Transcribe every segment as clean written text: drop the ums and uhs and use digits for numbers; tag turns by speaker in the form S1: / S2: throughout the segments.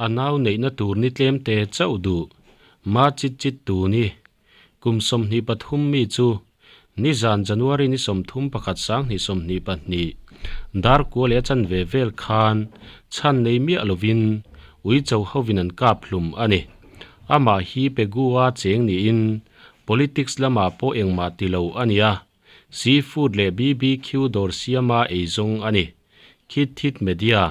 S1: A nau neihna tur ni tlemte chauh duh ma chit chit tu ni. Kum 23 mi chu nizan January ni 31 2022 dar kua leh a chanve vel khan chhan nei miah lovin uicho hovin an kap hlum a ni. Amah hi Pegu-a cheng niin politics lamah pawh engmah ti lo a nia. Seafood leh BBQ dawr siama eizawng a ni. Khit Thit Media.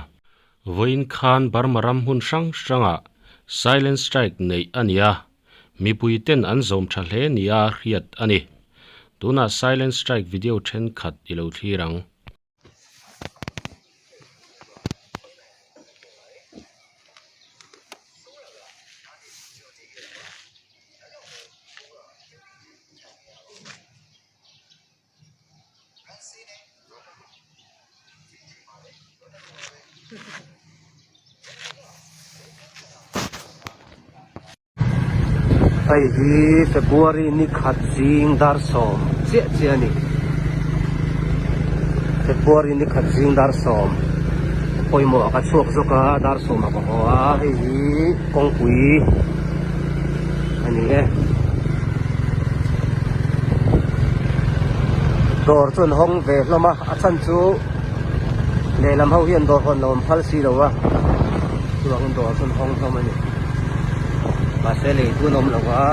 S1: Vawiin khan Burma ram hmun hrang hrangah silent strike neih a ni a, mipui ten an zawm tha hle nia hriat a ni. Tunah silent strike video thenkhat i lo thlir ang.
S2: Hei hi February ni khat zing dar sawm chiah chiah a ni. February ni khat zing dar sawm pawimawh ah ka chhuak zawk a dar sawm ah ka haw a hei hi kawngpui a ni e. Dawr chu an hawng ve hlawm a a chhan chu lehlam ho hian dawr hawn lo an phal si lo a chuvangin dawr chu an hawng hlawm a ni mahse lei chu an awm lo a.